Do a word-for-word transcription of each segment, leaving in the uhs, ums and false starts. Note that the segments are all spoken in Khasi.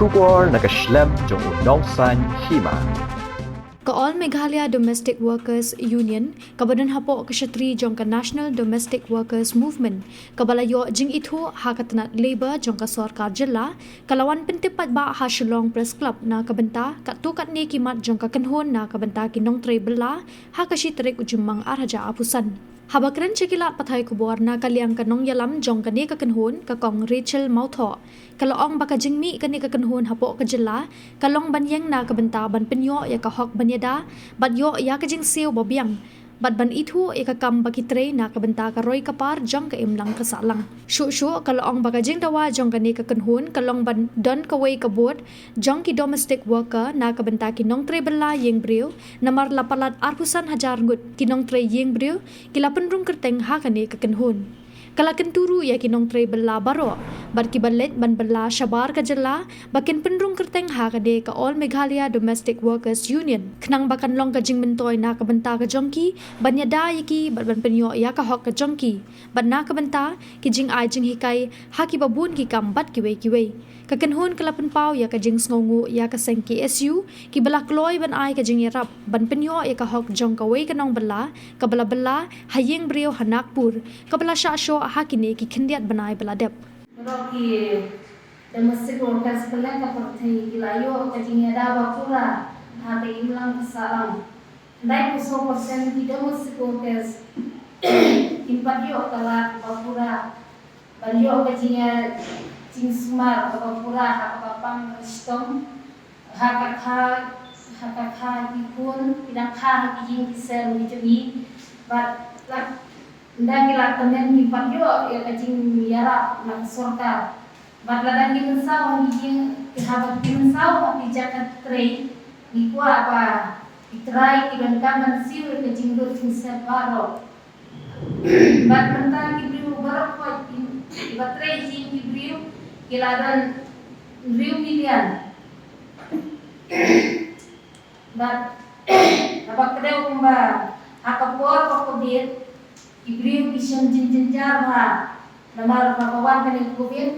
Khubor na ka shlem jong u nongsaiñ hima. Ka All Meghalaya Domestic Workers Union, kaba don hapoh ka shatri jong ka National Domestic Workers Movement, kaba la ïoh jingithuh ha ka tnat Labour jong ka sorkar jylla, ka la wan pyntip paidbah ha Shillong Press Club na ka bynta katto katne ki mat jong ka kynhun na ka bynta ki nongtrei bylla ha ka shi tarik u Jymmang ar hajar arphew san. Haba kren sha ki lad pathai khubor na ka liang ka nongïalam jong kane ka kynhun, ka Kong Rachel Mawthoh, ka la ong ba ka jingmih kane ka kynhun hapoh ka jylla ka long ban ïeng na ka bynta ban pynïoh ïa ka hok ban ïada bad ïoh ïa ka jingsiew ba biang bad ban ithuh ïa ka kam ba ki trei na ka bynta ka roi ka par jong ka imlang ka sahlang. Shuh shuh ka la ong ba ka jingdawa jong kane ka kynhun ka long ban don kawei ka board jong ki domestic worker na ka bynta ki nongtrei bylla ïing briew, namar la palat arphew san hajar ngut ki nongtrei ïing briew ki la pynrung kyrteng ha kane ka kynhun. Ka la kyntu ruh ïa ki nongtrei bylla baroh bad kiba leit ban bylla shabar ka jylla ba kin pynrung kyrteng ha kane ka All Meghalaya Domestic Workers Union, khnang ba kan long ka jingmyntoi na ka bynta ka jong ki ban ïada ïa ki bad ban pynïoh ïa ka hok ka jong ki bad na ka bynta ki jingai jinghikai ha kiba bun ki kam bad kiwei kiwei. Ka kynhun ka la pynpaw ïa ka jingsngewnguh ïa ka seng K S U kiba la kloi ban ai ka jingïarap ban pynïoh ïa ka hok jong kawei ka nongbylla kaba la bylla ha ïing briew ha Nagpur, kaba la shah shoh ha kine ki khyndiat bnai ba la dep. Baroh ki domestic workers kylleng ka pyrthei ki la ïoh ka jingïada ba pura ha ka imlang ka sahlang. Hynriewphew saw percent ki domestic workers kim pat ïoh ka lad ba pura ban ïoh ka jingïa jingsumar kaba pura ha kaba pang ka shitom, ha ka kha, ha ka kha ki khun, ki dang kha ha ki ïing ki sem ki jong ngi. Bad la, ynda ki la tymmen kim pat ïoh ïa ka jingïarap na ka sorkar. Bad lada ngi mynsaw ha ki ïing, ki haba ki mynsaw ha ki jaka trei, ngi kwah ba ki trai ki donkam ban siew ïa ka jingduk jingset baroh. Bad mynta ki briew baroh khoit ki, kiba trei jingkibriew ki la don hynriew million. Bad haba kdew kumba ha ka por ka Covid, ki briew ki shem jingjynjar bha namar ba ka wan kane ka Covid,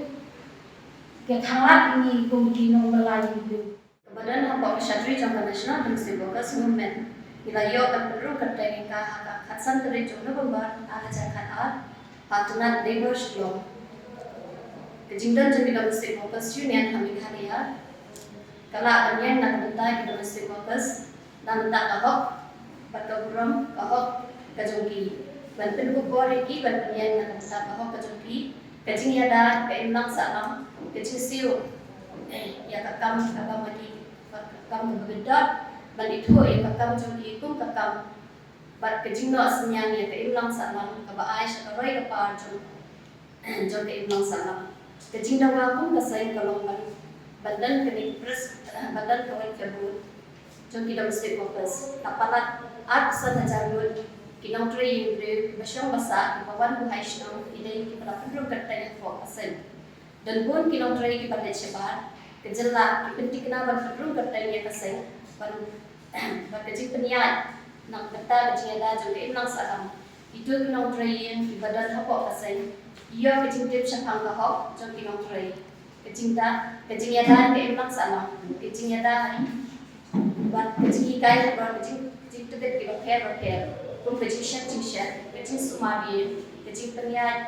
ka khanglad ïa ngi kum ki nongbylla ïing briew. Kaba don hapoh ka shatri jong ka National Domestic Workers Movement, ngi la ïoh ban pynrung kyrteng ïa ka ha ka khatsan tarik jong November ar hajar khatar, ha tnat Labour Shillong. Ka jingdon jong ki Domestic Workers Union ha Meghalaya ka lah ban ïeng na ka bynta ki domestic workers na bynta ka hok bad ka burom ka hok ka jong ki, ban pynkup bor ïa ki ban pynïeng na ka bynta ka hok ka jong ki, ka jingïada ka imlang sahlang, ka jingsiew ïa ka kam kaba ma ki, ka kam kaba bit dot, ban ithuh ïa ka kam jong ki kum ka kam bad ka jingnoh synñiang ïa ka imlang sahlang kaba ai sha ka roi ka par jong jong ka imlang sahlang. Ka jingdawa kum ka seng ka long ban, ban don kane ka press, ban don kawei ka board jong ki domestic workers. La palat arphew san hajar ngut ki nongtrei ïing briew kiba shong ba sah, kiba wan buhai shnong, ki dei kiba la pynrung kyrteng hapoh ka seng. Don bun ki nongtrei kiba leit shabar ka jylla, ki pynthikna ban pynrung kyrteng ïa ka seng, ban, bad ka jingpynïaid na ka bynta ka jingïada jong ka imlang sahlang. Kito ki nongtrei ïing kiba don hapoh ka seng ki ïoh ka jingtip shaphang ka hok jong ki nongtrei, ka jingda, ka jingïada ka imlang sahlang, ka jingïada bad ka jinghikai, bad ka jing, jingtbit kiba pher bapher, kum ka jingshet jingshet, ka jingsumar ïing, ka jingpynïaid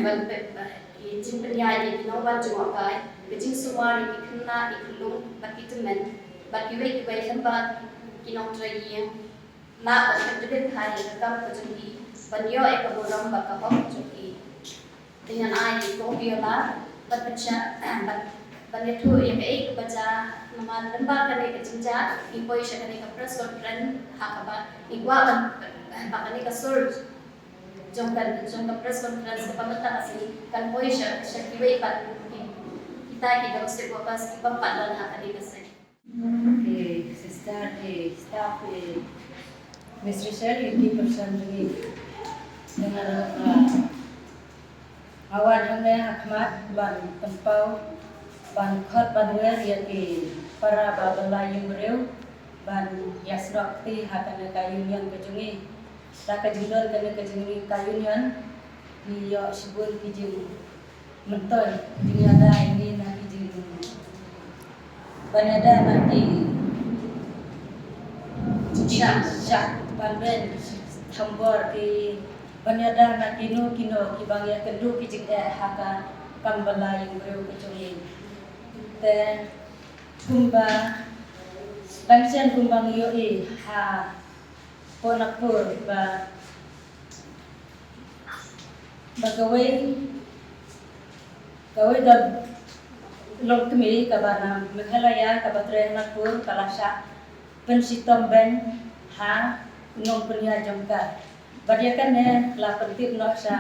ban pep, eh, ki jingpynïaid ïa ki nongwan jngohkai, ka jingsumar ïa ki khynnah, ki khyllung bad ki tymmen bad kiwei kiwei, lyngba ki nongtrei ïing, lah ban pyntbit bha ïa ka kam ka jong ki, ban ïoh ïa ka burom bad ka hok ka jong ki. Te ngan ai ïa i Kong Viola ban pynshai, ban, ban ïathuh ïa kaei kaba jia, namar lyngba kane ka jingjia ngi poi sha kane ka press conference ha kaba ngi kwah ban, ba kane ka sur jong ka, jong ka press conference kaba mynta ka sngi kan poi sha, sha kiwei pat ki, kita ki domestic workers kiba pat don ha kane ka sngi. Ki sister, ki staff, ki Miss Rachel, ki person jong ngi. Dang arap, ah, nga wan hangne ha khmat ban pynpaw, ban khot ban wer ïa ki para ba bylla ïing briew ban ïasnoh kti ha kane ka union ka jong ngi. Da ka jingdon kane ka jong ngi ka union, ngi ïoh shibun ki jingmyntoi, jingïada ïa ngi na ki jing, Ban ïada na ki shah shah ban beiñ thombor ki ban ïada na kino kino kiba ngi ïakynduh ki jingeh ha ka kam ba la ïeng briew ka jong ngi. Te kumba dang shen kumba ngi ïohi ha Nagpur ba ba kawei kawei ka longkmie kaba na Meghalaya kaba trei ha Nagpur ka la shah pynshitom beiñ ha u nongpynïaid jong ka. Bad ïa kane la pyntip noh sha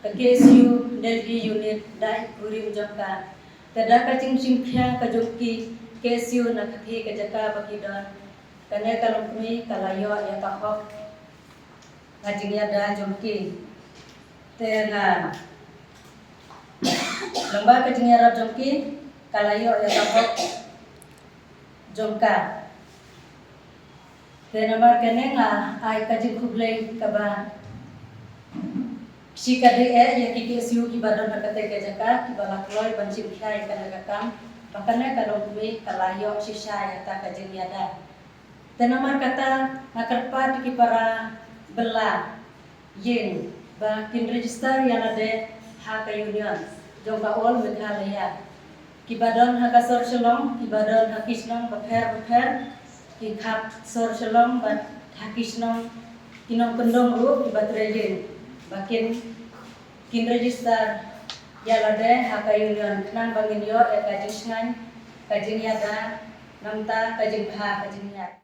ka K S U Delhi unit da i kurim jong ka. Te da ka jingshim khia ka jong ki K S U na kata ka jaka ba ki don, kane ka longkmie ka la ïoh ïa ka hok ha jingïada jong ki. Te nga lem bad ka jingïarap jong ki ka la ïoh ïa ka hok jong ka. Te namar kane nga ai ka jingkhublei kaba shikatdei eh ïa ki K S U kiba don ha kata ka jaka kiba la kloi ban shim khia ïa kane ka kam ba kane ka longkmie ka la ïoh shisha ïa kata ka jingïada. Te namar kata nga kyrpad ki para bylla ïing ba kin register ïa lade ha ka union jong ka All Meghalaya. Kiba don ha ka sor Shillong, kiba don ha ki shnong bapher bapher, ki khap sor Shillong bad ha ki shnong ki nongkyndong ruh kiba trei ïing ba kin kin register ïa lade ha ka union khnang ba ngin ïoh ïa ka jingshngaiñ, ka jingïada, namar ka jingbha ka jingïaid.